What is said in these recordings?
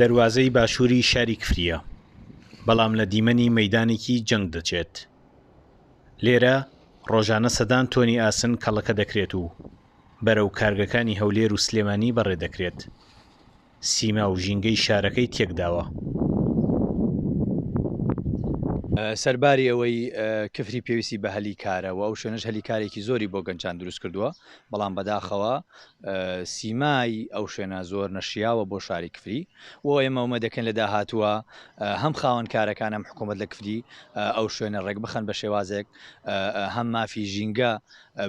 دەروازەی باشووری شاری کفرییە، بەڵام لە دیمەنی مەیدانێکی جەنگ دەچێت. لێرە ڕۆژانە سەدان تۆنی ئاسن کەڵەکە دەکرێت و بەرەو کارگەکانی هەولێر و سلێمانی بەڕێ دەکرێت. سیما و ژینگەی شارەکەی تێکداوە. سەرباری ئەوەی کفری پێویستی بە هەلی کارە و ئەو شوێنەش هەلی کارێکی زۆری بۆ گەنجان دروست کردووە، بەڵام بەداخەوە سیمای ئەو شوێنە زۆر نەشیاوە بۆ شاری کفری و ئێمە ئومێد دەکەین لە داهاتووە هەم خاوەن کارەکان هەم حکوومەت لە کفری ئەو شوێنە ڕێکبخەن بە شێوازێک هەم مافی ژینگە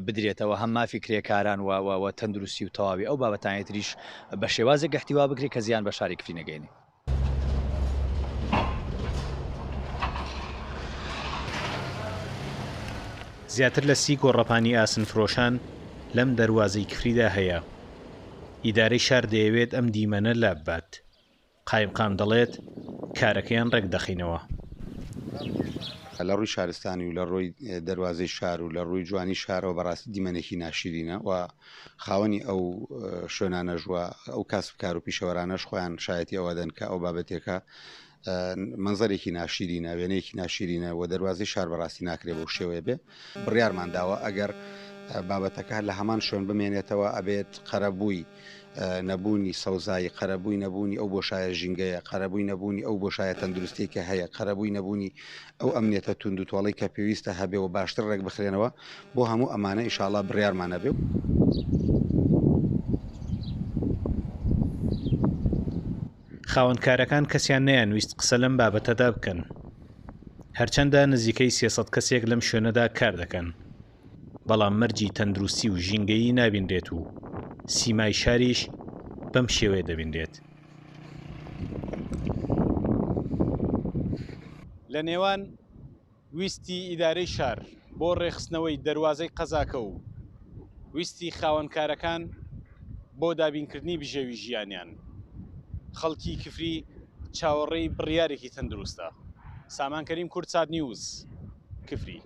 بدرێتەوە هەم مافی کرێکاران و و تەندروستی و تەواوی ئەو بابەتانی تریش بە شێوازێک ئیحتیوا بکرێت کە زیان بە شاری کفری نەگەینێ. زیاتر لە سی گۆڕەپانی ئاسنفرۆشان لەم دەروازەی کفریدا هەیە. ئیدارەی شار دەیەوێت ئەم دیمەنە لاببات. قایمقام دەڵێت، کارەکەیان ڕێکدەخەینەوە. لە ڕووی شارستانی و لە ڕووی دەروازەی شار و لە ڕووی جوانی شارەوە بەڕاستی دیمەنێکی ناشیرینە و خاوەنی ئەو شوێنانەش و ئەو کاسبکار و پیشەوەرانەش خۆیان شایەتی ئەوە دەن کە ئەو بابەتێکە مەنزەرێکی ناشیرینە، وێنەیەکی ناشیرینە و دەروازەی شار بەڕاستی ناکرێ بەو شێوەیە بێ. بڕیارمان داوە ئەگەر بابەتەکە لە هەمان شوێن بمێنێتەوە ئەبێت قەرەبووی نەبوونی سەوزایی، قەرەبووی نەبوونی ئەو بۆشایە ژینگەیە، قەرەبووی نەبوونی ئەو بۆشایە تەندروستیەی کە هەیە، قەرەبووی نەبوونی ئەو ئەمنیەتە توندوتۆڵەی کە پێویستە هەبێ و باشتر ڕێکبخرێنەوە، بۆ هەموو ئەمانە ئیشاڵا بڕیارمان ئەبێ. خاوەنکارەکان کەسیان نەیانویست قسە لەم بابەتەدا بکەن. هەرچەندە نزیکەی 300 کەسێک لەم شوێنەدا کار دەکەن، بەڵام مەرجی تەندروستی و ژینگەیی نابینرێت و سیمای شاریش بەم شێوەیە دەبینرێت. لە نێوان ویستی ئیدارەی شار بۆ ڕێکخستنەوەی دەروازەی قەزاکە و ویستی خاوەنکارەکان بۆ دابینکردنی بژێوی ژیانیان، خەڵکی کفری چاوەڕێی بڕیارێکی تەندروستە. سامان کەریم، کوردسات نیوز، کفری.